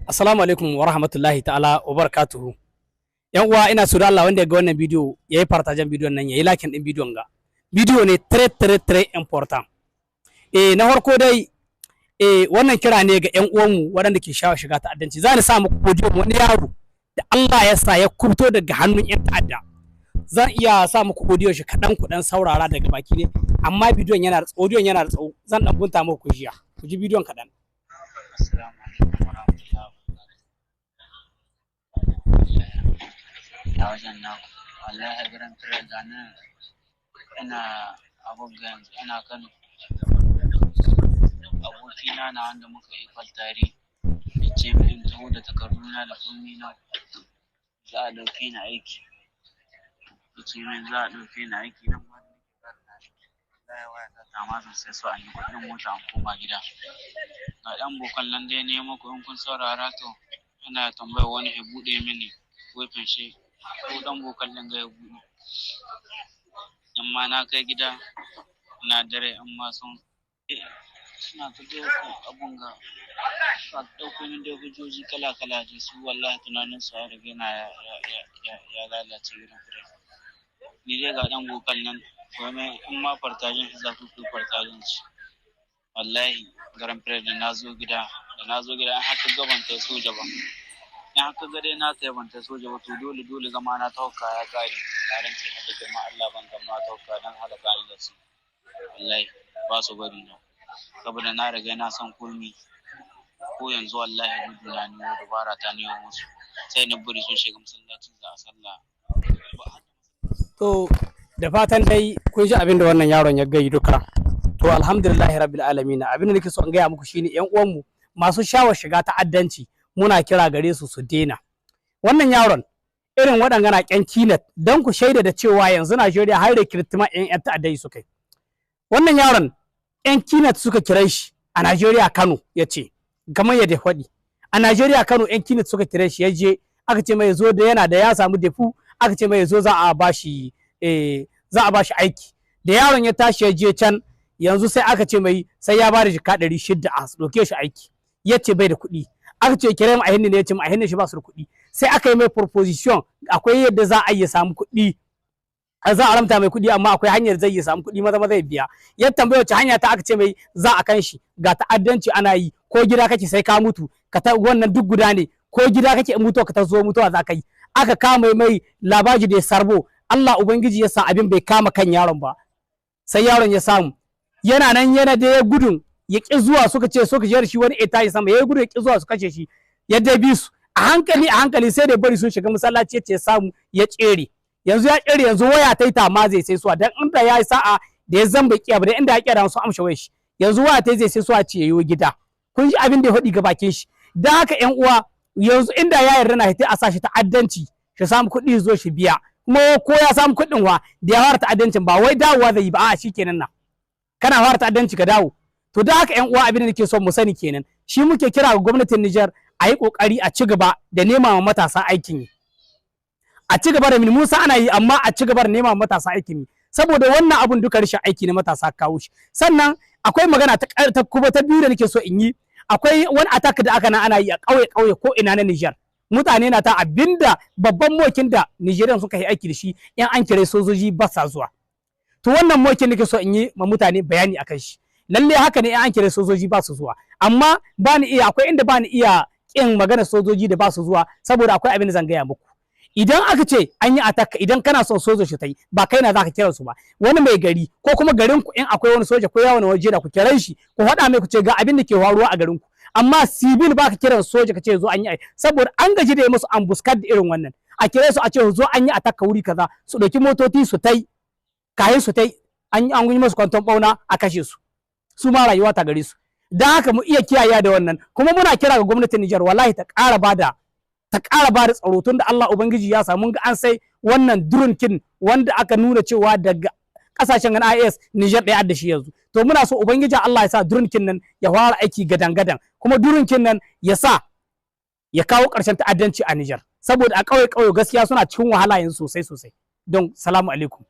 Assalamu alaikum wa rahmatullahi ta'ala wa barakatuhu. Yan uwa, ina so da Allah wanda ya ga wannan bidiyo ya yi partager bidiyon nan, ya yi liking din bidiyon ga. Bidiyo ne très très très important. Na farko dai, wannan kira ne ga yan uwanmu waɗanda ke shawa shiga ta'addanci. Za ni sa muku bidiyon wani yaro da Allah ya sa ya kubto daga hannun yan ta'adda. Zan iya sa muku audio shi kaɗan ku ɗan saurara daga baki ne, amma bidiyon yana da audio yana da tsawo. Zan ɗan gunta muku ku jiya. Ku ji bidiyon kaɗan. Assalamu alaikum wa rahmatullahi wa barakatuh. Ya wajen naku? Wallahi grand frère, ga nan ina abun ga yanzu ina Kano. Abokina na wanda muka yi école tare ya ce min in taho da takarduna da komi na, za a ɗauke ni aiki. Ya ce min za a ɗauke ni aiki nan ma da nake ƙara na. Wallahi waya ta ta ma zan sai so an yi kuɗin mota an koma gida. Ga ɗan vocal nan dai ne muku, in kun saurara to ina tambayar wani ya buɗe mini wefin shi ko ɗan vocal ɗin ga ya buɗe. In ma na kai gida ina dare in ma sun suna ta ɗauko abun ga, suna ta ɗauko min dai hujjoji kala kala dai. Su wallahi tunanin su ya riga na ya lalace gidan fure. Ni dai ga ɗan vocal nan domin in ma partager shi za ku yi partager shi. Wallahi grand frère, da na zo gida, in haka ga ban tai soja ba, in haka ga dai na tai ban tai soja ba, to dole dole zama na tauka ya kare. Na rantse da girman Allah, ban zama tauka dan halaka ni da su. Wallahi ba su bari na, saboda na riga na san komi. Ko yanzu wallahi gudu na ne, dubara ta ne musu, sai na bari sun shiga masallacin za a sallah. To, da fatan dai kun ji abin da wannan yaron ya gayi duka. To, alhamdulillahi rabbil alamin. Abin da nake so in gaya muku shine, yan uwanmu masu shawar shiga ta'addanci, muna kira gare su su daina. Wannan yaron irin waɗanga na ƙyan kinet don ku shaida da cewa yanzu Najeriya har recrutement 'yan ta'addai suka yi. Wannan yaron 'yan kinet suka kira shi a Najeriya Kano, ya ce kamar yadda ya faɗi. A Najeriya Kano 'yan kinet suka kira shi, ya je aka ce mai zo da yana da ya samu defu, aka ce mai zo za a bashi aiki. Da yaron ya tashi ya je can, yanzu sai aka ce mai sai ya bada jika 600 a ɗauke shi aiki. Ya ce bai da kuɗi. Aka ce kira mu a hinni ne, ya ce mu a hinni shi ba su da kuɗi. Sai aka yi mai proposition, akwai yadda za a yi samu kuɗi, za a ramta mai kuɗi, amma akwai hanyar zai yi samu kuɗi maza maza ya biya. Ya tambaye wace hanya ta, aka ce mai za a kan shi ga ta'addanci ana yi, ko gida kake sai ka mutu ka ta wannan duk guda ne, ko gida kake in mutuwa ka ta zo mutuwa za ka yi. Aka kama mai lavage de cerveau. Allah ubangiji ya sa abin bai kama kan yaron ba, sai yaron ya samu yana nan yana da ya gudun ya ƙi zuwa, suka ce suka je da shi wani étage sama, ya gudu ya ƙi zuwa su kashe shi. Ya dai bi su a hankali a hankali, sai da bari sun shiga masallaci, ya ce samu ya tsere. Yanzu ya tsere, yanzu waya ta ta ma zai sai suwa, dan inda ya yi sa'a da ya zan bai kiya ba, da inda ya kiya da su amsha wayar shi. Yanzu waya ta zai sai suwa ce yayo gida. Kun ji abin da ya faɗi ga bakin shi. Dan haka ƴan uwa, yanzu inda ya yarda na hita a sa shi ta'addanci shi samu kuɗi zo shi biya. Kuma ko ya samu kuɗin wa da ya fara ta'addancin, ba wai dawowa zai yi ba. A'a, shikenan na kana fara ta'addanci ka dawo. To, da haka ƴan uwa, abin da nake son mu sani kenan. Shi muke kira ga gwamnatin Nijar, a yi kokari a ci gaba da nema wa matasa aikin yi, a ci gaba da Musa ana yi, amma a ci gaba da nema wa matasa aikin yi, saboda wannan abun duka rashin aiki ne matasa kawo shi. Sannan akwai magana ta kuma ta biyu da nake so in yi. Akwai wani attack da aka na ana yi a ƙauye ƙauye ko ina na Nijar. Mutane na ta abinda babban mokin da Nijeriyan suka yi aiki da shi, in an kire sojoji ba sa zuwa. To, wannan mokin nake so in yi ma mutane bayani akan shi. Lalle haka ne, in an kire sojoji ba su zuwa, amma ba ni iya, akwai inda ba ni iya kin magana sojoji da ba su zuwa, saboda akwai abin da zan gaya muku. Idan aka ce an yi attack, idan kana son soja shi ta yi, ba kai na zaka kira su ba, wani mai gari ko kuma garin ku in akwai wani soja ko yawon waje da ku kira shi, ku faɗa mai, ku ce ga abin da ke faruwa a garin ku. Amma civil ba ka kiran soja ka ce zo an yi, saboda an gaji da yi musu embuscade da irin wannan. A kire su a ce zo an yi attack wuri kaza, su ɗauki motoci su tai, kayan su tai an yi musu kwanton bauna a kashe su, su ma rayuwa ta gare su. Don haka mu iya kiyaye da wannan. Kuma muna kira ga gwamnatin Nijar, wallahi ta ƙara bada tsaro, tunda Allah ubangiji ya samu ga an sai wannan drone kin wanda aka nuna cewa daga kasashen IS Niger ɗaya da shi yanzu. To, muna so ubangiji Allah ya sa drone kin nan ya fara aiki gadan gadan, kuma drone kin nan ya sa ya kawo ƙarshen ta'addanci a Niger, saboda a ƙauye ƙauye gaskiya suna cikin wahala yanzu sosai sosai. Don salamu alaikum.